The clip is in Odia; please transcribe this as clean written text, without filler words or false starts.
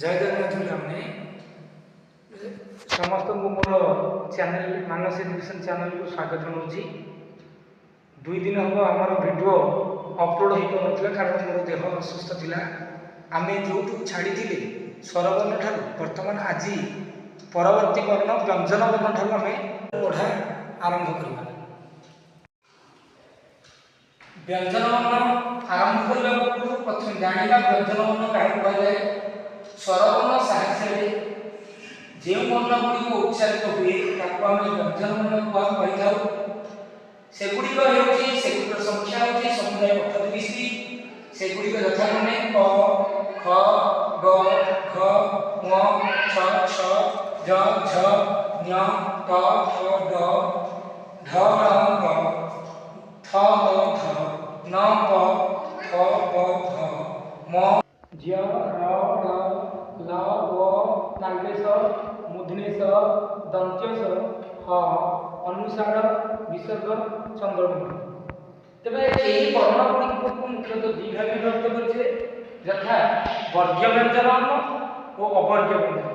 ଜୟ ଜଗନ୍ନାଥ ପିଲାମାନେ, ସମସ୍ତଙ୍କୁ ମୋର ଚ୍ୟାନେଲ ମାନସ ଏଜୁକେସନ୍ ଚ୍ୟାନେଲକୁ ସ୍ୱାଗତ ଜଣାଉଛି। 2 ଦିନ ହେବ ଆମର ଭିଡ଼ିଓ ଅପଲୋଡ଼ ହୋଇପାରୁନଥିଲା, କାରଣ ମୋର ଦେହ ଅସୁସ୍ଥ ଥିଲା। ଆମେ ଯେଉଁଠୁ ଛାଡ଼ିଥିଲେ ସ୍ୱରବର୍ଣ୍ଣ ଠାରୁ, ବର୍ତ୍ତମାନ ଆଜି ପରବର୍ତ୍ତୀ ବର୍ଣ୍ଣ ବ୍ୟଞ୍ଜନ ବର୍ଣ୍ଣ ଠାରୁ ଆମେ ପଢ଼ା ଆରମ୍ଭ କରିବା। ବ୍ୟଞ୍ଜନ ବର୍ଣ୍ଣ ଆରମ୍ଭ କରିବା ପୂର୍ବରୁ ପ୍ରଥମେ ଜାଣିବା ବ୍ୟଞ୍ଜନ ବର୍ଣ୍ଣ କାହାକୁ କୁହାଯାଏ। ସ୍ୱରବର୍ଣ୍ଣ ସାହାଯ୍ୟରେ ଯେଉଁ ବର୍ଣ୍ଣ ଗୁଡ଼ିକ ଉଚ୍ଚାରିତ ହୁଏ, ତାକୁ ଆମେ ବ୍ୟଞ୍ଜନ ବର୍ଣ୍ଣ କହିଥାଉ। ସେଗୁଡ଼ିକ ହେଉଛି, ସେଗୁଡ଼ିକର ସଂଖ୍ୟା ହେଉଛି ସମୁଦାୟ 38ଟି। ସେଗୁଡ଼ିକ ଯଥାକ୍ରମେ କ, ଖ, ଗ, ଘ, ଙ, ଛ, ଛ, ଜ, ଝ, ଞ, ଟ, ଠ, ଡ, ଢ, ଣ, ଗ, ଥ, ଦ, ଧ, ନ, ପ, ଫ, ବ, ଭ, ମ, ଜ୍ୟ, ର, ଳ, ଲ, ୱ, ତାଲବେଶ, ମୂର୍ଦ୍ଧନ୍ୟ ସ, ଦନ୍ତ୍ୟ ସ, ହ, ଅନୁସ୍ୱାର, ବିସର୍ଗ, ଚନ୍ଦ୍ରବିନ୍ଦୁ। ତେବେ ଏହି ବର୍ଣ୍ଣ ଗୁଡ଼ିକୁ ମୁଖ୍ୟତଃ ଦୁଇ ଭାଗରେ ବିଭକ୍ତ କରିଛେ, ଯଥା ବର୍ଗୀୟ ବ୍ୟଞ୍ଜନ ବର୍ଣ୍ଣ ଓ ଅବର୍ଗୀୟ ବ୍ୟଞ୍ଜନ।